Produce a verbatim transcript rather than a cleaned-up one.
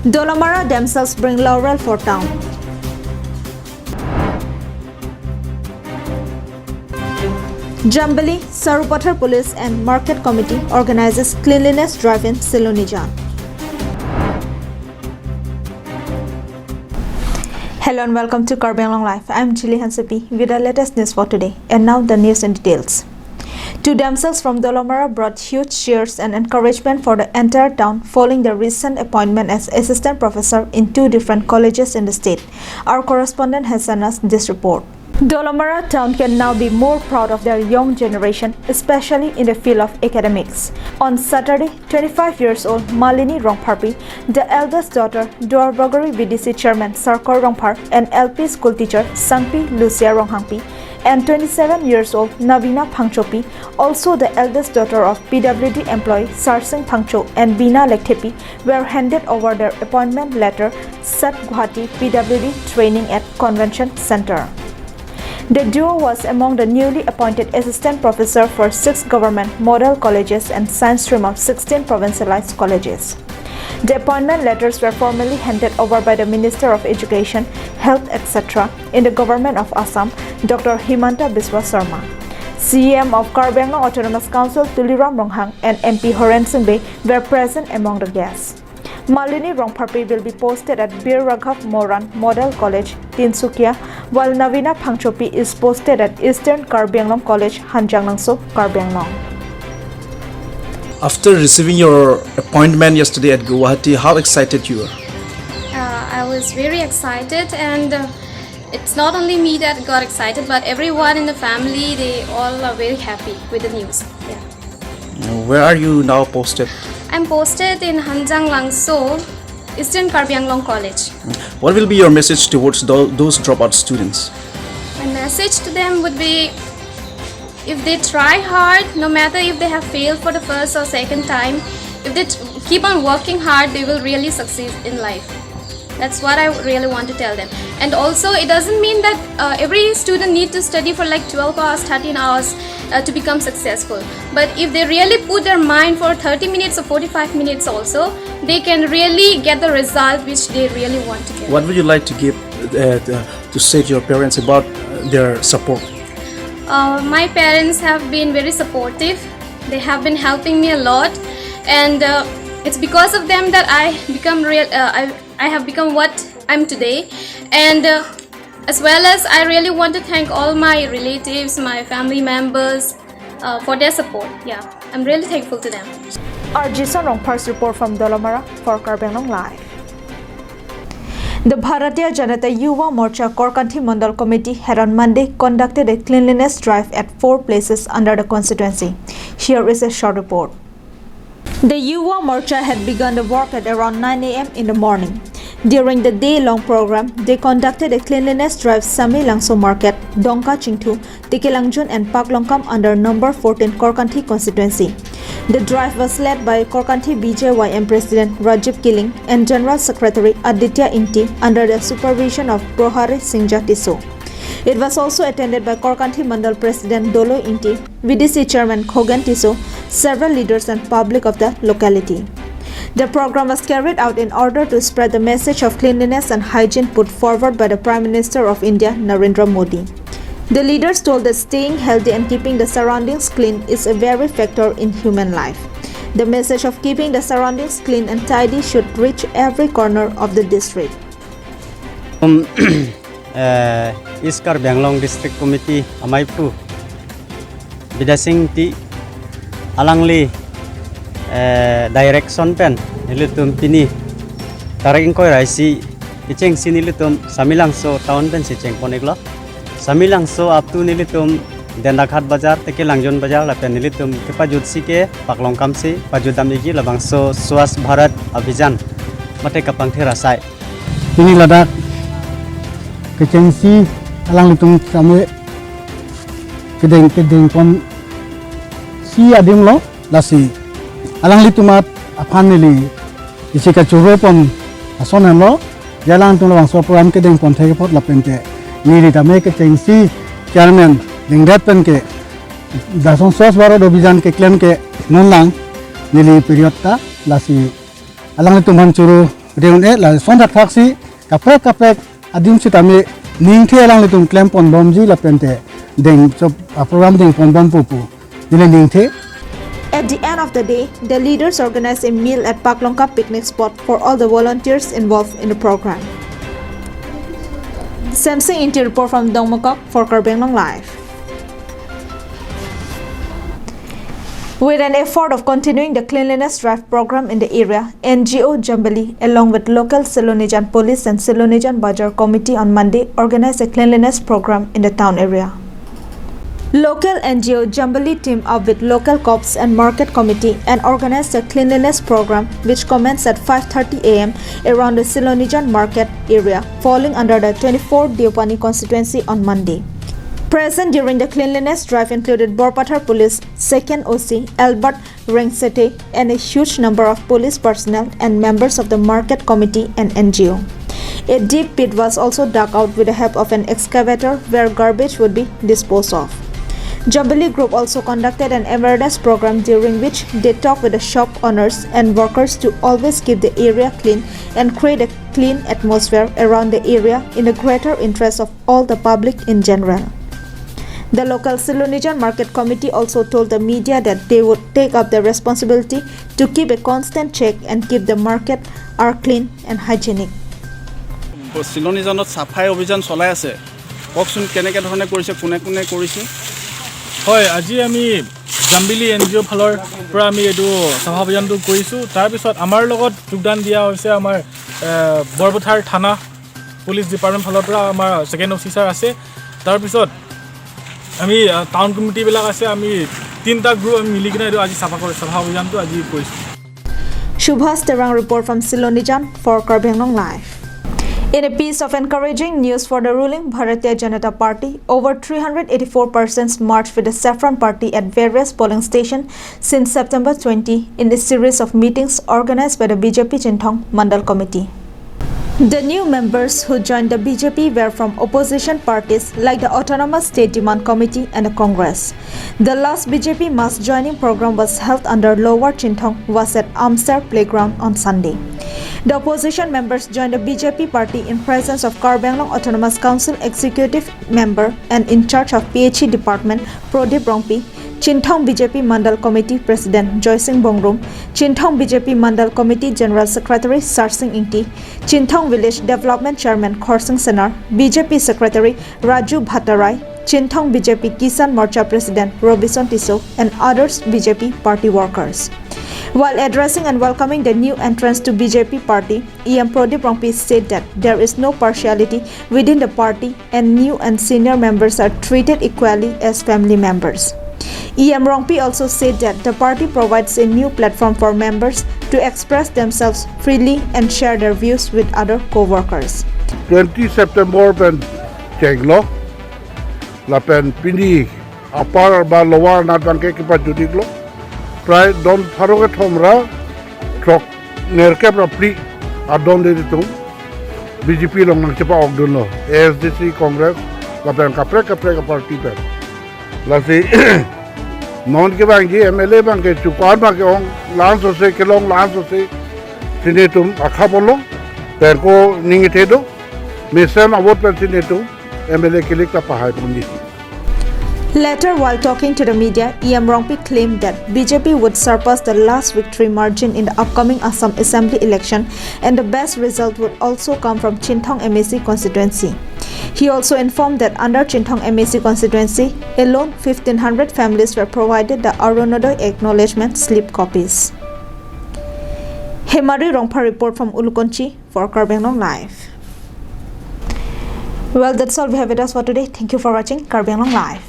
Dolamara damsels bring laurel for town. Jambili, Sarupathar Police and Market Committee organizes cleanliness drive in Silonijan. Hello and welcome to Karbi Anglong Live. I'm Chili Hansepi with the latest news for today. And now the news in details. Two damsels from Dolamara brought huge cheers and encouragement for the entire town following their recent appointment as assistant professor in two different colleges in the state. Our correspondent has sent us this report. Dolamara town can now be more proud of their young generation, especially in the field of academics. On Saturday, twenty-five years old Malini Rongpharpi, the eldest daughter, Duarbagori V D C chairman Sarkar Rongphar, and L P school teacher Sangpi Lucia Ronghangpi, and twenty-seven years old Navina Phangchopi, also the eldest daughter of P W D employee Sarsing Phangcho and Bina Lekthepi, were handed over their appointment letter, SAT Guwahati P W D training at Convention Center. The duo was among the newly appointed assistant professor for six government model colleges and science stream of sixteen provincialized colleges. The appointment letters were formally handed over by the Minister of Education, Health, et cetera in the Government of Assam, Doctor Himanta Biswa Sarma. C E M of Karbi Anglong Autonomous Council, Tuliram Ronghang, and M P Horen Sing Bey were present among the guests. Malini Rongpharpi will be posted at Bir Raghav Moran Model College, Tinsukia, while Navina Phangchopi is posted at Eastern Karbi Anglong College, Hanjanglangso, Karbi Anglong. After receiving your appointment yesterday at Guwahati, how excited you are? Uh, I was very excited, and uh, it's not only me that got excited, but everyone in the family, they all are very happy with the news. Yeah. Where are you now posted? I'm posted in Hanjanglangso, Eastern Karbi Anglong College. What will be your message towards tho- those dropout students? My message to them would be, if they try hard, no matter if they have failed for the first or second time, if they t- keep on working hard, they will really succeed in life. That's what I really want to tell them. And also, it doesn't mean that uh, every student need to study for like twelve hours, thirteen hours uh, to become successful. But if they really put their mind for thirty minutes or forty-five minutes also, they can really get the result which they really want to get. What would you like to give uh, to, to say to your parents about uh, their support? Uh, my parents have been very supportive. They have been helping me a lot, and uh, it's because of them that I become real. Uh, I I have become what I'm today, and uh, as well as I really want to thank all my relatives, my family members uh, for their support. Yeah, I'm really thankful to them. R J Son Rongphar's report from Dolamara for Karbi Anglong Live. The Bharatiya Janata Yuva Morcha Korkanthi Mandal Committee had on Monday conducted a cleanliness drive at four places under the constituency. Here is a short report. The Yuva Morcha had begun the work at around nine a m in the morning. During the day-long program, they conducted a cleanliness drive Samelangso Market, Dongka Chingthu, Tekelangjun and Paklongkam under number fourteen Korkanthi constituency. The drive was led by Korkanthi B J Y M President Rajiv Killing and General Secretary Aditya Ingti under the supervision of Prohari Singja Tisso. It was also attended by Korkanthi Mandal President Dolo Ingti, V D C Chairman Khogen Tisso, several leaders and public of the locality. The program was carried out in order to spread the message of cleanliness and hygiene put forward by the Prime Minister of India, Narendra Modi. The leaders told that staying healthy and keeping the surroundings clean is a very factor in human life. The message of keeping the surroundings clean and tidy should reach every corner of the district. Um, eh, East Karbi Anglong District Committee amei aphu Bidya Sing Ingti alangli eh, direction pen nelitum pini tarik ingkoi ra isi kechengsi nelitum Samelangso town pensi chengpon-iklo. Samelangso up to nelitum Dendaghat Bazar, Tekelangjun Bazar lapen nelitum kepajutsi ke Paklongkam si pajutdam-ikji labangso Swachh Bharat Abhiyan mate kapangthir asai. Pini ladak kechengsi alanglitum same kedeng kedengponsi adim lo, lasi alanglitum aphan neli isi kachoropon ason lo, je alangtum labangso program kedengpon thek apot lapen ke neli tame kechengsi chairman dingdet pen ke lason Swachh Bharat Abhiyan keklem ke non lang neli period ta, lasi alanglitum aphan choro Deng un-e lason thakthak si kaprek kaprek adim sitame ningthe alanglitum klem ponbomji lapente deng chop, ah, program deng ponbompo pu neli ningthe. At the end of the day, the leaders organized a meal at Paklongka picnic spot for all the volunteers involved in the program. Samsing Ingti report from Dongmukak for Karbi Anglong Live. With an effort of continuing the cleanliness drive program in the area, N G O Jambili, along with local Silonijan Police and Silonijan Bajar Committee, on Monday organized a cleanliness program in the town area. Local N G O Jambili team up with local cops and market committee and organized a cleanliness program which commenced at five thirty a m around the Silonijan market area falling under the twenty-four Deopani constituency on Monday. Present during the cleanliness drive included Borpathar Police second O C Albert Rengsete and a huge number of police personnel and members of the market committee and N G O. A deep pit was also dug out with the help of an excavator where garbage would be disposed of. Jambili group also conducted an awareness program during which they talked with the shop owners and workers to always keep the area clean and create a clean atmosphere around the area in the greater interest of all the public in general. The local Silonijan Market Committee also told the media that they would take up the responsibility to keep a constant check and keep the market are clean and hygienic. চিলনীজানত চাফাই অভিযান চলাই আছে, কওকচোন কেনেকে ধৰণে কৰিছে, কোনে কোনে কৰিছে? হয়, আজি আমি জাম্বিলি এন জি অ' ফালৰ পৰা আমি এইটো চাফা অভিযানটো কৰিছোঁ। তাৰপিছত আমাৰ লগত যোগদান দিয়া হৈছে আমাৰ, এ, বৰপথাৰ থানা পুলিচ ডিপাৰ্টমেণ্ট ফালৰ পৰা আমাৰ ছেকেণ্ড অ' চি ছাৰ আছে। তাৰপিছত আমি, আ, টাউন কমিটিবিলাক আছে, আমি তিনিটা গ্ৰুপ আমি মিলি কিনে এইটো আজি চাফা কৰি, চাফা অভিযানটো আজি কৰিছোঁ। Shubhas Terang report from Silonijan for Karbi Anglong Live. In a piece of encouraging news for the ruling Bharatiya Janata Party, over three hundred eighty-four persons marched with the Saffron Party at various polling stations since September twenty in a series of meetings organized by the B J P Chinthong Mandal Committee. The new members who joined the B J P were from opposition parties like the Autonomous State Demand Committee and the Congress. The last B J P mass joining program was held under Lower Chinthong was at Amser Playground on Sunday. The opposition members joined the B J P party in presence of Karbi Anglong Autonomous Council Executive Member and in charge of P H E Department, Prodip Rongpi, Chinthong B J P Mandal Committee President Joysing Bongrung, Chinthong B J P Mandal Committee General Secretary Sarsing Ingti, Chinthong Village Development Chairman Khorsing Senar, B J P Secretary Raju Bhattarai, Chinthong B J P Kisan Morcha President Robison Tisso, and others B J P party workers. While addressing and welcoming the new entrants to B J P party, E M Prodip Rongpi said that there is no partiality within the party and new and senior members are treated equally as family members. E M Rongpi also said that the party provides a new platform for members to express themselves freely and share their views with other co-workers. Twenty September pen chenglo, lapen pini upper ba lower anat abangke kepajut-iklo. Prai don pharo kethom ra throknerkep ra phli adon de itum B J P along nangchepa-okdunlo, A S D C, Congress lapen kaprek kaprek a-party pen. Lasi non kevangji M L A abangke chupan abangke ong la-an sose kelong la-an sose si netum akha ponlo, pen ko ning kethe do, mesen a-vote pensi netum M L A kelik ta pahai ponji. Later, while talking to the media, E M Rongpi claimed that B J P would surpass the last victory margin in the upcoming Assam Assembly election and the best result would also come from Chinthong M A C constituency. He also informed that under Chinthong M A C constituency alone, fifteen hundred families were provided the Arunodoi acknowledgement slip copies. Hemari Rongphar report from Ulukonchi for Karbi Anglong Live. Well, that's all we have with us for today. Thank you for watching Karbi Anglong Live.